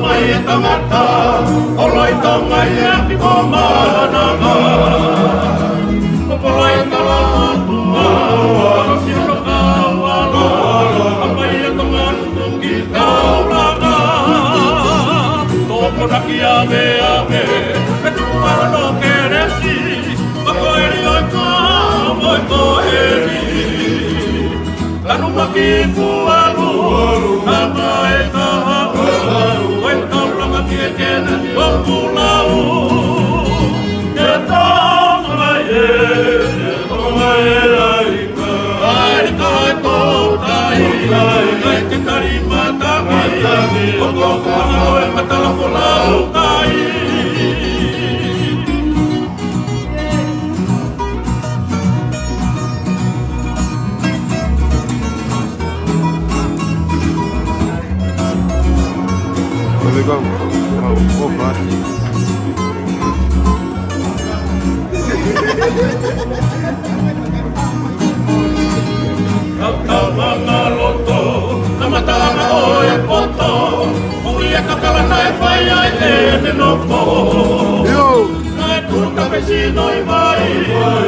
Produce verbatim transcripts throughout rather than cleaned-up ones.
Mai e tangata, ʻo lai tau mai e ʻapi ko Mananga. ʻO polai tala atu, ʻo sino kau alo, ʻa mai e tangata ki taulanga. Tō kona ki ave ave, me tuku alo no kelesi, ma ko eri oi ka, mo ko eri. Tanumaki kualu, nana e kaha, ko e taulanga ki e kena, ko kulau. Ke tau mai e, ke tau mai e, ai, ai, kai tō tai, ai, kai ke tari matami, o ko kuanga o e matala folau kai. Where we going? Oh, oh, fine. Kaukau mangaloto, na matanga o e poto, ui e kakala naʻe fai ai ʻene nofo. Yo. Naʻe tuta pe sino i vai,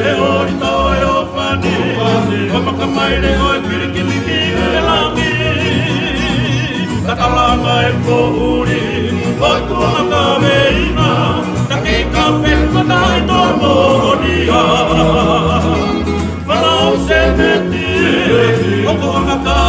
e ori tau e ofani, ʻo maka mai le ʻo e kilikiliki e langi. Kakalanga e poʻuli, ʻo tuʻa maka veina, ka kei ka pe mata i tō moʻonia. Falau se meti, ʻo ko anga ka